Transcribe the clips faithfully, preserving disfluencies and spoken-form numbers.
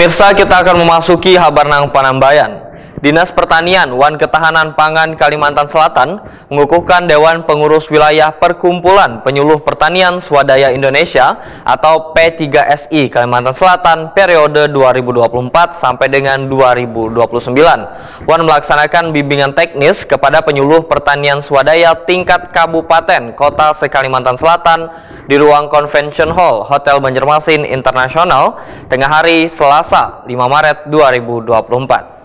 Pemirsa, kita akan memasuki habar nang panambayan. Dinas Pertanian wan Ketahanan Pangan Kalimantan Selatan mengukuhkan Dewan Pengurus Wilayah Perkumpulan Penyuluh Pertanian Swadaya Indonesia atau P tiga S I Kalimantan Selatan periode dua ribu dua puluh empat sampai dengan dua ribu dua puluh sembilan, wan melaksanakan bimbingan teknis kepada penyuluh pertanian swadaya tingkat kabupaten kota se-Kalimantan Selatan di ruang Convention Hall Hotel Banjarmasin Internasional, tengah hari Selasa, lima Maret dua ribu dua puluh empat.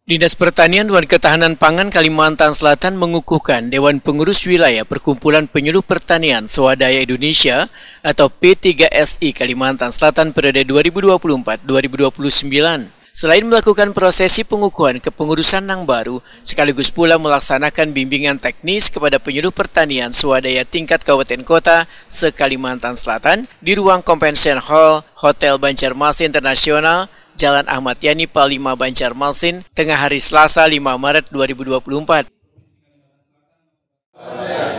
Dinas Pertanian wan Ketahanan Pangan Kalimantan Selatan mengukuhkan Dewan Pengurus Wilayah Perkumpulan Penyuluh Pertanian Swadaya Indonesia atau P tiga S I Kalimantan Selatan periode dua ribu dua puluh empat dua ribu dua puluh sembilan. Selain melakukan prosesi pengukuhan kepengurusan nang baru, sekaligus pula melaksanakan bimbingan teknis kepada penyuluh pertanian swadaya tingkat kabupaten kota se-Kalimantan Selatan di ruang Convention Hall Hotel Banjarmasin Internasional, Jalan Ahmad Yani, Palima, Banjarmasin, tengah hari Selasa, lima Maret dua ribu dua puluh empat.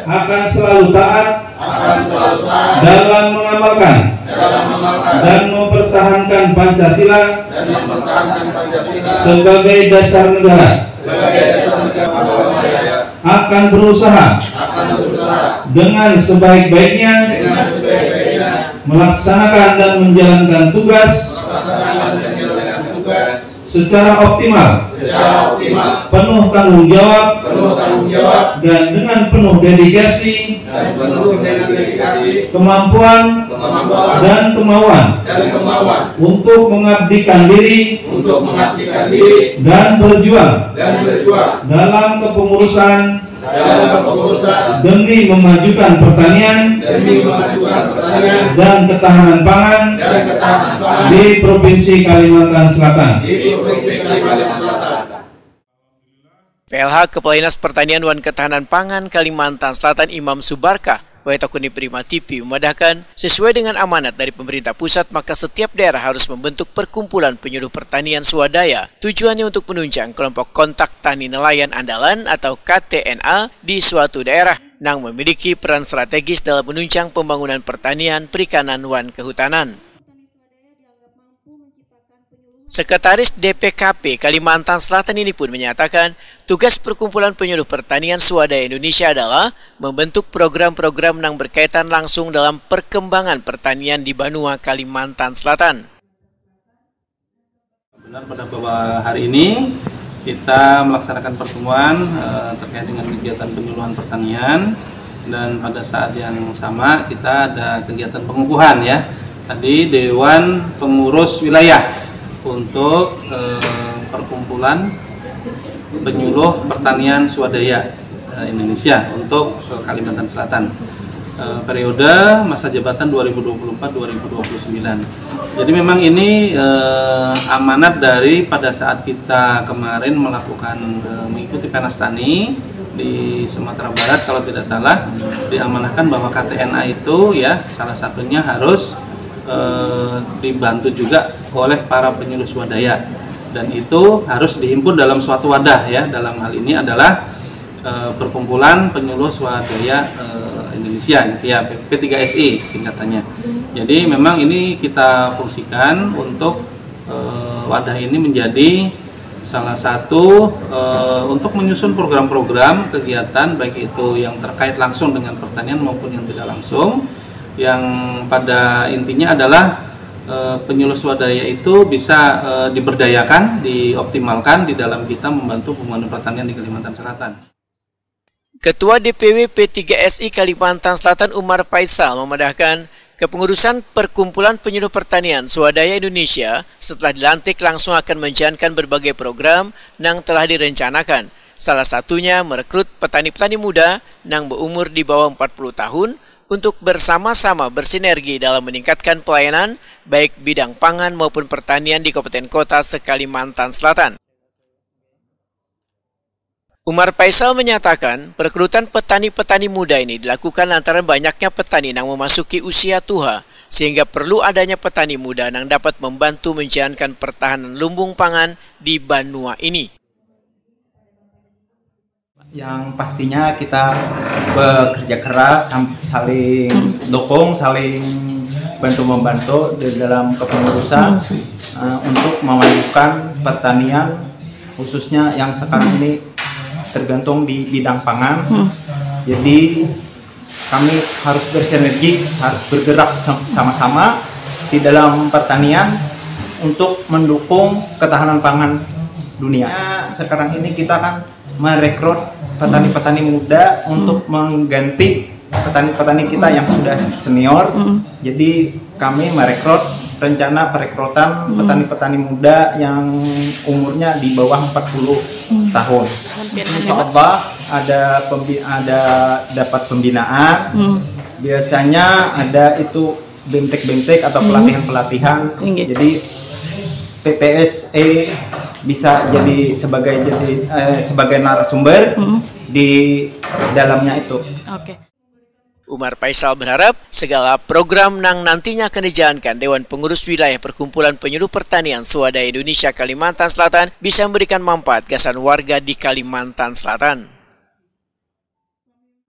Akan selalu taat, akan selalu taat dalam mengamalkan, dalam mengamalkan dan mempertahankan Pancasila, dan mempertahankan Pancasila sebagai dasar negara. Sebagai dasar negara. Akan berusaha, akan berusaha dengan sebaik-baiknya, dengan sebaik-baiknya melaksanakan dan menjalankan tugas, melaksanakan dan menjalankan tugas secara optimal, secara optimal, penuh tanggung jawab, penuh tanggung jawab, dan dengan penuh dedikasi, dan penuh dengan dedikasi, kemampuan, kemampuan, dan kemauan, dan kemauan untuk mengabdikan diri, untuk mengabdikan diri, dan berjuang, dan berjuang dalam kepengurusan, dalam kepengurusan demi memajukan pertanian, demi memajukan pertanian, dan ketahanan pangan, dan ketahanan pangan di Provinsi Kalimantan Selatan. Di Provinsi Kalimantan Selatan. P L H Kepala Dinas Pertanian wan Ketahanan Pangan Kalimantan Selatan, Imam Subarkah, Waitakuni Prima T V, memadahkan, sesuai dengan amanat dari pemerintah pusat, maka setiap daerah harus membentuk perkumpulan penyuluh pertanian swadaya. Tujuannya untuk menunjang kelompok kontak tani nelayan andalan atau K T N A di suatu daerah, nang memiliki peran strategis dalam menunjang pembangunan pertanian, perikanan, wan kehutanan. Sekretaris D P K P Kalimantan Selatan ini pun menyatakan, tugas Perkumpulan Penyuluh Pertanian Swadaya Indonesia adalah membentuk program-program yang berkaitan langsung dalam perkembangan pertanian di banua Kalimantan Selatan. Benar, pada bahwa hari ini kita melaksanakan pertemuan, eh, terkait dengan kegiatan penyuluhan pertanian, dan pada saat yang sama kita ada kegiatan pengukuhan, ya. Tadi Dewan Pengurus Wilayah untuk, eh, Perkumpulan Penyuluh Pertanian Swadaya, eh, Indonesia untuk, eh, Kalimantan Selatan. Eh, periode masa jabatan dua ribu dua puluh empat dua ribu dua puluh sembilan. Jadi memang ini, eh, amanat dari pada saat kita kemarin melakukan, eh, mengikuti Penas Tani di Sumatera Barat, kalau tidak salah, diamanahkan bahwa K T N A itu, ya, salah satunya harus, eh, dibantu juga oleh para penyuluh swadaya, dan itu harus dihimpun dalam suatu wadah, ya. Dalam hal ini adalah, eh, Perkumpulan Penyuluh Swadaya, eh, Indonesia, gitu ya, P tiga S I singkatannya. Jadi memang ini kita fungsikan untuk, eh, wadah ini menjadi salah satu, eh, untuk menyusun program-program kegiatan, baik itu yang terkait langsung dengan pertanian maupun yang tidak langsung, yang pada intinya adalah, eh, penyuluh swadaya itu bisa, eh, diberdayakan, dioptimalkan di dalam kita membantu pembangunan pertanian di Kalimantan Selatan. Ketua D P W P tiga S I Kalimantan Selatan, Umar Faisal, memadahkan, kepengurusan Perkumpulan Penyuluh Pertanian Swadaya Indonesia setelah dilantik langsung akan menjalankan berbagai program yang telah direncanakan. Salah satunya merekrut petani-petani muda yang berumur di bawah empat puluh tahun untuk bersama-sama bersinergi dalam meningkatkan pelayanan baik bidang pangan maupun pertanian di kabupaten kota se-Kalimantan Selatan. Umar Faisal menyatakan, perekrutan petani-petani muda ini dilakukan lantaran banyaknya petani yang memasuki usia tuha, sehingga perlu adanya petani muda yang dapat membantu menjalankan pertahanan lumbung pangan di banua ini. Yang pastinya kita bekerja keras, sam-, saling dukung, saling bantu membantu di dalam kepengurusan uh, untuk memajukan pertanian, khususnya yang sekarang ini tergantung di bidang pangan. Jadi kami harus bersinergi, harus bergerak sama-sama di dalam pertanian untuk mendukung ketahanan pangan dunia. Sekarang ini kita kan merekrut petani-petani muda untuk mengganti petani-petani kita yang sudah senior. Jadi kami merekrut, rencana perekrutan petani-petani muda yang umurnya di bawah empat puluh tahun. Insya Allah ada pembi ada dapat pembinaan. Biasanya ada itu bemtek-bemtek atau pelatihan-pelatihan. Jadi P P S E bisa jadi sebagai jadi eh, sebagai narasumber di dalamnya itu. Umar Faisal berharap segala program nang nantinya akan dijalankan Dewan Pengurus Wilayah Perkumpulan Penyuluh Pertanian Swadaya Indonesia Kalimantan Selatan bisa memberikan manfaat gasan warga di Kalimantan Selatan.